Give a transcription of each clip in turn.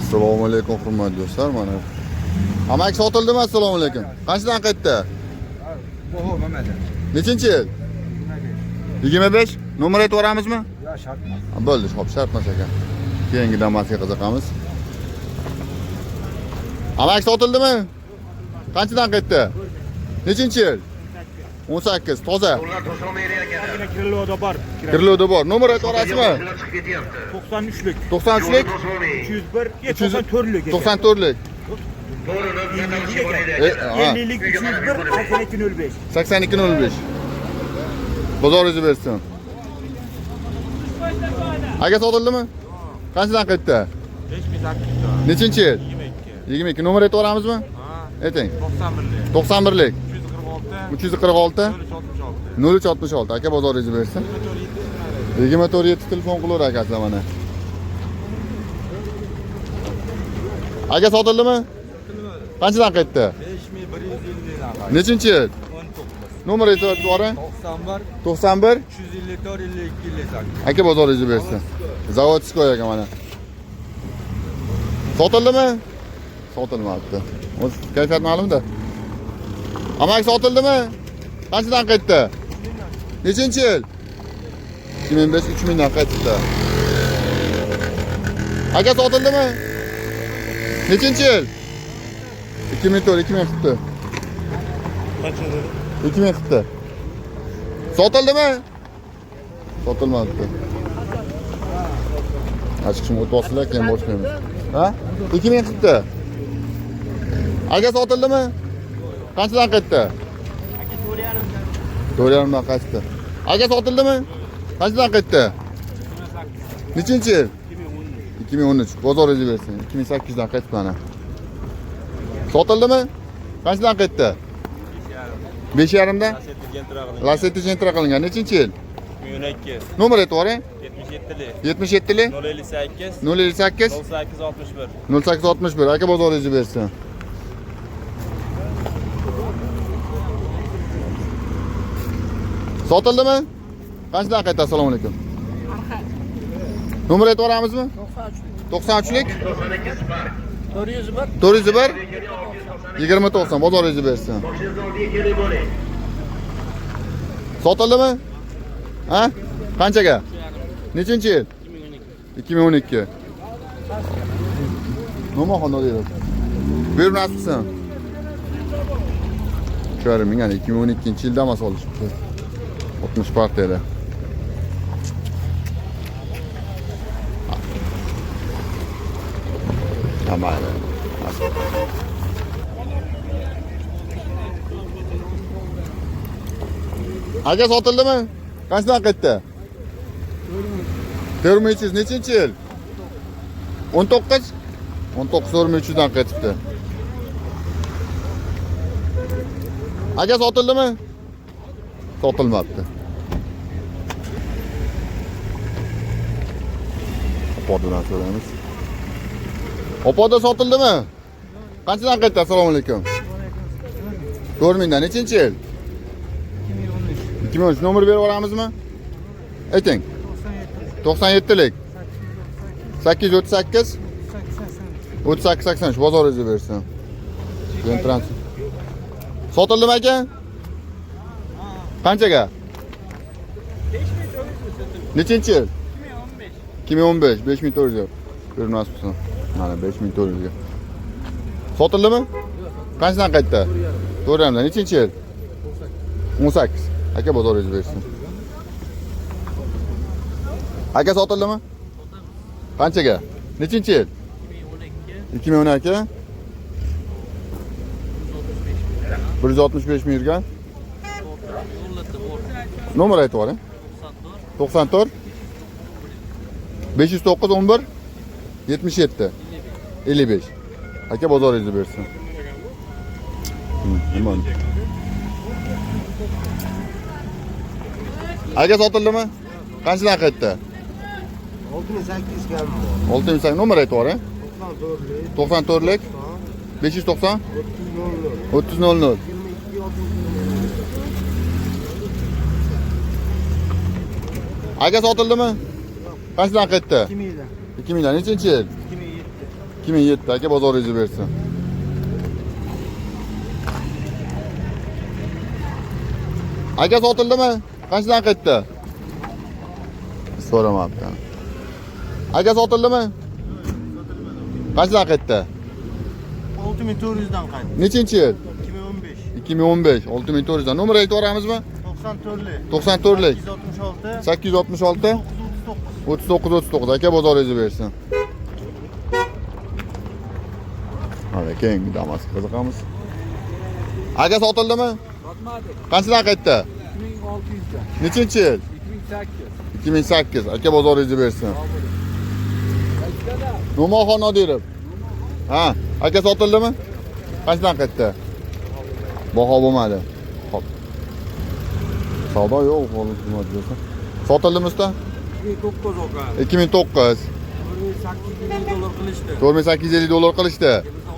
Assalomu alaykum, hurmatli do'stlar. Mana amaki sotildimi? Assalomu alaykum. Qanchadan qaytdi? Bu Mehmet. Nechinchi yil? 25. Nomer aytib yuboramizmi? Ya shart emas. Ha, bo'ldi, hop, shart emas ekan. Keyingi Damasga qiziqamiz. Amaki sotildimi? Qanchadan qaytdi? Nechinchi yil? 18, toza. Kirlovda bor. Kirlovda bor. Nomer aytib yuborasizmi? 93lik, 93lik, 301, 94lik. 94lik. Ha. 50lik 301 8205. 82.05. Bozor o'zi bersin. Aka sotildimi? Qanchadan qaytdi? 5800. Nechinchi yil? 22. 22. Nomer aytib yuboramizmi? Ha, Ayting. 91lik. 91lik 346 346 0366. 0366. Aka bozoringizni bersin. 24 7 telefon qilaver akasi mana. Aka sotildimi? Qanchadan qaytdi? 5150 dan. Nechinchi yil? 19. Nomer aytib yuboring. 91 91 354 52 58. Aka bozoringizni bersin. Zavodskoy aka mana. Sotildimi? Sotilmabdi. O'z kayfiyat ma'lumda. Amaki sotildimi? Qanchadan qaytdi? Nechinchi yil? 2005 3000 dan qaytibdi. Aka sotildimi? Nechinchi yil? 2004 2000 qilibdi. Qancha dedi? 2000 qilibdi. Sotildimi? Sotilmabdi. Achchiqshim o'tib keyin boshlaymiz. Ha? 2000 qilibdi. Aka sotildimi? Qanchadan qaytdi? 4,5 dan qaytdi. Aka sotildimi? Qanchadan qaytdi? Nechinchi yil? 2013. Bozoringizni bersin. 2800 dan qaytdi mana. Sotildimi? Qanchadan qaytdi? 5,5 dan? Lasetti Gentra qilingan. Lasetti Gentra qilingan. Nechinchi yil? 2012. Nomer aytib yuboring. 77lik. 77lik 058 058 0861. 0861. Aka bozoringizni bersin. Sotildimi? Qanchadan qaytdi? Assalomu alaykum. Nomer aytib yuboramizmi? 93lik 401 401 2090 bozoringizni bersin. Sotildimi? Ha? Qanchaga? Nechinchi yil? 2012. Nima deydi? Buyur nasib qilsin. 3,5 ming, ya'ni 2012 yilda emas olishibdi. 60 partiyada. Ha, mayli. Aka sotildimi? Qanchadan qaytdi? 4300 nechinchi yil? 19? 19 4300 dan qaytibdi. Aka sotildimi? Sotilmabdi. Opodadan so'raymiz. Opoda sotildimi? Qanchadan qaytdi? Assalomu alaykum. 4000 dan nechinchi yil? 2013 nomer berib yuboramizmi? Ayting. 97lik 838 38 83 bozoringizni bersin. Entrans. Sotildimi aka? Qanchaga? Nechinchi yil? 2015 5400 ga. Ko'rib nasib qilsin. Mana 5400 ga. Sotildimi? Qanchadan qaytdi? 4,5 dan. Nechinchi yil? 18. Aka bozoringizni bersin. Aka sotildimi? Qanchaga? Nechinchi yil? 2012. 165 ming yurgan. Nomer aytib yuboring. 94 509 11 77 55. Aka bozoringizni bersin. Nima? Aka sotildimi? Qanchadan qaytdi? 6800 kam bor. 6800 nomer aytib yuboring. 94lik 94lik 590 30 30 00. 22 Aka sotildimi? Qanchadan qaytdi? 2000 2000 dan nechinchi yil? 2007 2007 aka, bozoringizni bersin. Aka sotildimi? Qanchadan qaytdi? So'ramabdi. Aka sotildimi? Qanchadan qaytdi? 6400 dan qaytdi. Nechinchi yil? 2015. 2015, 6400 dan. Nomer aytib yuboramizmi? 94lik. 94lik. 866 866 939. 39 39 aka, bozoringizni bersin. Mana keyingi Damasga qiziqamiz. Aka sotildimi? Sotmadik. Qanchadan qaytdi? 2600 dan. Nechinchi yil? 2008. 2008. Aka bozoringizni bersin. Numonxon Nodirov. Ha, aka sotildimi? Qanchadan qaytdi? Baho bo'lmadi. Xo'p. Savdo yo'q, nima desa. Sotildimi usta? 2009 aka. 2009. 4850 dollar qilishdi. 4850 dollar qilishdi.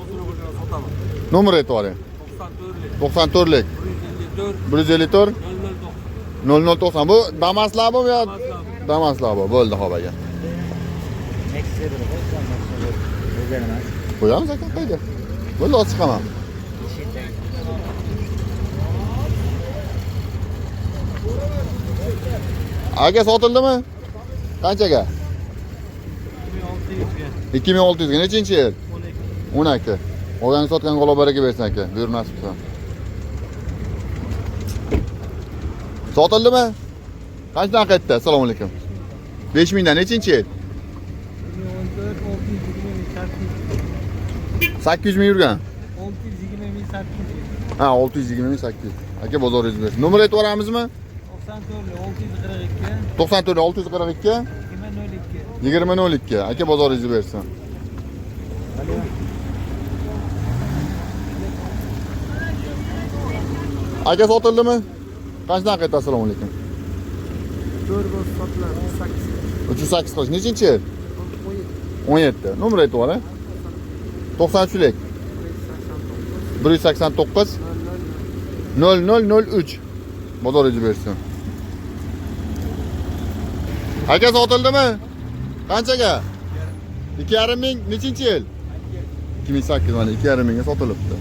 Biz o'zini o'zini sotamiz. Nomer aytib yuboring. 94lik. 94lik. 154 154 0090. 0090. Bu Damaslar bu yo Damaslar bu. Bo'ldi, xo'p aka. Qo'yamiz aka, qayda? Bo'ldi, hozir chiqaman. Aka sotildimi? Qanchaga? 2600 ga. 2600 ga. Nechinchi yil? 12. Olgan sotgan qo'lo baraka bersin aka. Buyur nasib qilsin. Sotildimi? Qanchadan qaytdi? Assalomu alaykum. 5000 dan nechinchi yil? 2014 620 800 ming yurgan. 620 800. Ha, 620 ming 800. Aka bozoringiz bersin. Nomer aytib yuboramizmi? 94 642 94 642 2002. 2002. Aka bozoringizni bersin. Aka sotildimi? Qanchadan qaytdi? Assalomu alaykum. 4 bo'lsa sotiladi 8. 308 qilish. Nechinchi yil? 17. Nomer aytib yuboring. 93lik. 189 0003. Bozoringizni bersin. Aka sotildimi? Qanchaga? 2,5 ming. Nechinchi yil? 2008 mana 2,5 mingga sotilibdi.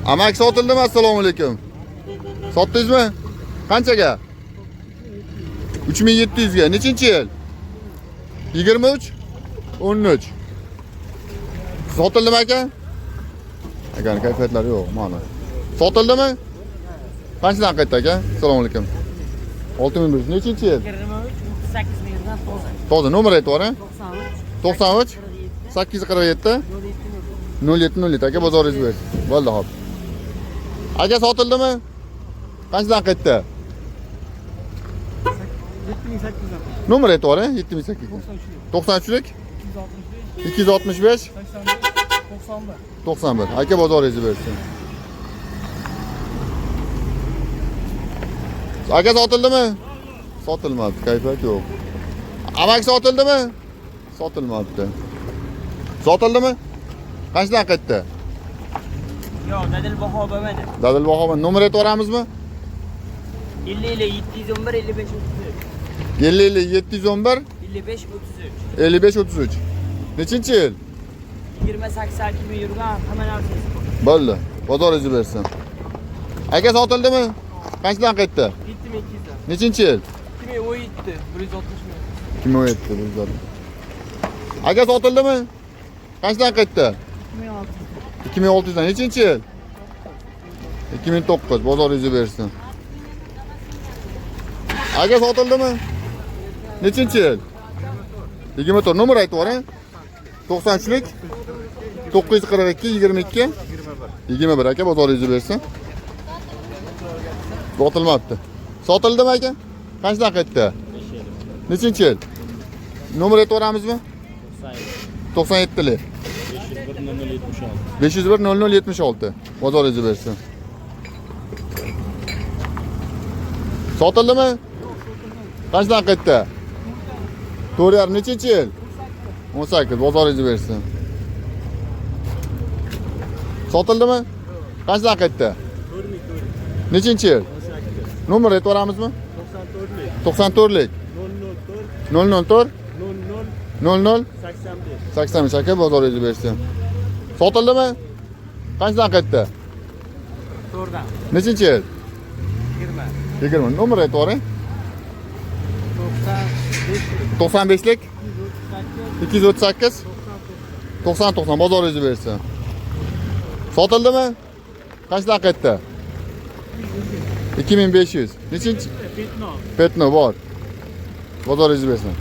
Amak sotildimi? Assalomu alaykum. Sotdingizmi? Qanchaga? 3700 ga. Nechinchi yil? 23 13. Sotildimi aka? Akani kayfiyatlari yo'q, mana. Sotildimi? Qanchadan qaytdi aka? Assalomu alaykum. 6100. Nechinchi yil? 23 38 mingdan toza. Toza nomer aytib yuboring. 93 93 847 07 07 07 aka bozoringiz bersin. Bo'ldi, hop. Aka sotildimi? Qanchadan qaytdi? 7800 dan. Nomer aytib yuboring. 7800. 93lik 265 265 85 91. 91. Aka bozoringizni bersin. Aka sotildimi? Sotilmabdi, kayfiyat yo'q. Amak sotildimi? Sotilmabdi. Sotildimi? Qanchadan qaytdi? Yo'q, dadil baho bo'lmadi. Dadil baho nomer aytib yuboramizmi? 50 711 55 33. 50 711 55 33. 55 33. Nechinchi yil? 28 ming yurgan, hamma narsasi bor. Bo'ldi. Bozoringizni bersin. Aka sotildimi? Qanchadan qaytdi? 7200 dan. Nechinchi yil? 2017 160 ming. 2017 160. Aka sotildimi? Qanchadan qaytdi? 2600 dan. Nechinchi yil? 2009. Bozoringizni bersin. Aka sotildimi? Nechinchi yil? 24. Nomer aytib yuboring. 93lik 942 22 21. Aka bozoringizni bersin. Sotilmabdi. Sotildimi aka? Qanchadan qaytdi? Nechinchi yil? Nomer aytib yuboramizmi? 97lik. 501 00 76. Bozoringizni bersin. Sotildimi? Qanchadan qaytdi? 4,5. Nechinchi yil? 18. Bozoringizni bersin. Sotildimi? Qanchadan qaytdi? Nechinchi yil? Nomer aytib yuboramizmi? 94lik. 004 00 85. Aka, bozoringizni bersin. Sotildimi? Qanchadan qaytdi? 4dan. Nechinchi yil? 20. 20. Nomer aytib yuboring. 95 95lik 238 90 90. Bozoringizni bersin. Sotildimi? Qanchadan qaytdi? 2500. Nechinchi? Petno. Petno bor. Bozoringizni bersin.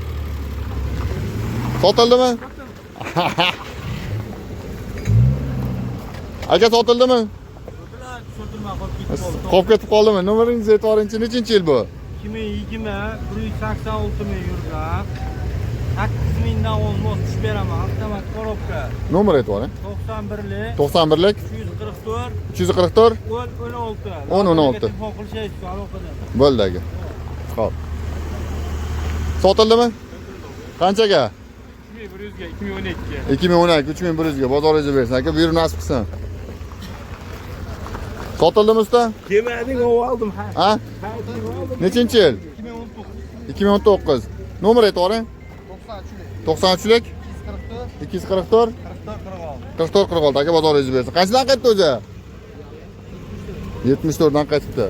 Sotildimi? Aka, sotildimi? Sotilma, qolib ketib qoldi. Qolib ketib qoldimi? Nomeringizni aytib yuboringchi, nechinchi yil bu? 2020 186 ming yurgan. 8 mingdan olmos tushib beraman. Avtomat korobka. Nomer aytib yuboring. 91lik 91lik 344 344 10 16. 10 16. Telefon qilishingiz aloqada. Bo'ldi aka. Xo'p. Sotildimi? Qanchaga? 3100 ga 2012. 2012 3100 ga. Bozoringizni bersin aka, buyurib nasib qilsin. Sotildimi usta? Kelmading, oldim. Ha. Ha? Nechinchi yil? 2019. Nomer aytib yuboring. 93lik 244 44 46. Aka, bozoringizni bersin. Qanchadan qaytdi o'zi? 74 dan qaytibdi.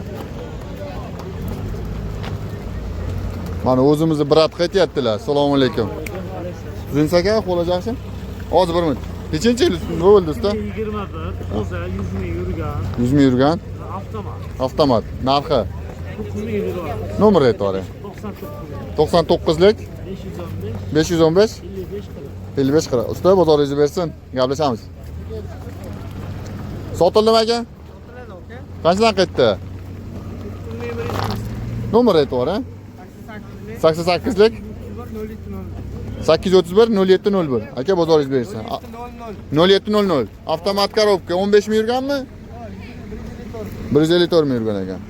Mana o'zimizni brat qaytyaptilar. Assalomu alaykum. Zunsa aka, qo'li yaxshi? Hozir bir minut. Nechinchi yil bo'ldi usta? 21 toza 100 ming yurgan. 100 ming yurgan. Avtomat. Avtomat. Narxi 9 ming yurgan. Nomer aytib yuboring. 99 99lik 515 515 55 40. 55 40. Usta, bozoringizni bersin. Gaplashamiz. Sotildimi aka? Qanchadan qaytdi? Nomer aytib yuboring. 88lik 831 0701. Aka, bozoringiz bersin. 0700. Avtomat korobka 15 ming yurganmi? 154 ming yurgan ekan.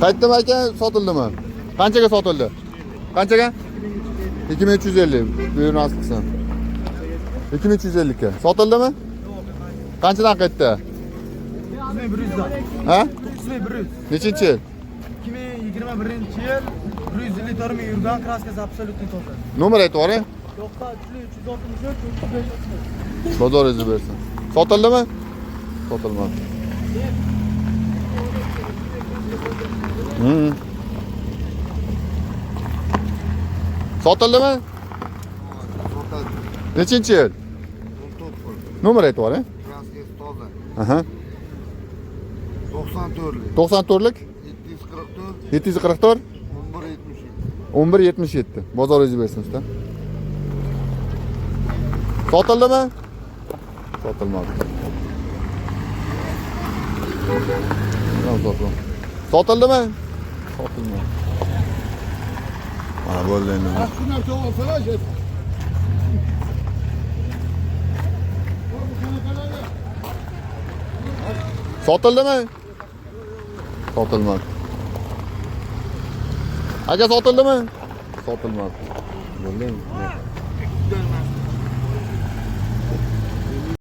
Qaytdimi aka, sotildimi? Qanchaga sotildi? Qanchaga? 2350. Buyur nasib qilsin. 2350 ga. Sotildimi? Qanchadan qaytdi? 9100 dan. Ha? 9100. Nechinchi yil? 2021 yil 154 ming yurgan, kraskasi absolyutniy toza. Nomer aytib yuboring. 93 364 35. Bozoringizni bersin. Sotildimi? Sotilmadi. Sotildimi? Nechinchi yil? Nomer aytib yuboring. Kraskasi toza. Aha. 94lik 94lik 744 744 1177. 1177. Bozoringizni bersin usta. Sotildimi? Sotilmadi. Yo'q, sotilmadi. Sotildimi? Sotilmadi. Mana bo'ldi endi. Sotildimi? Sotilmadi. Aka, sotildimi? Sotilmadi. Bo'ldi endi.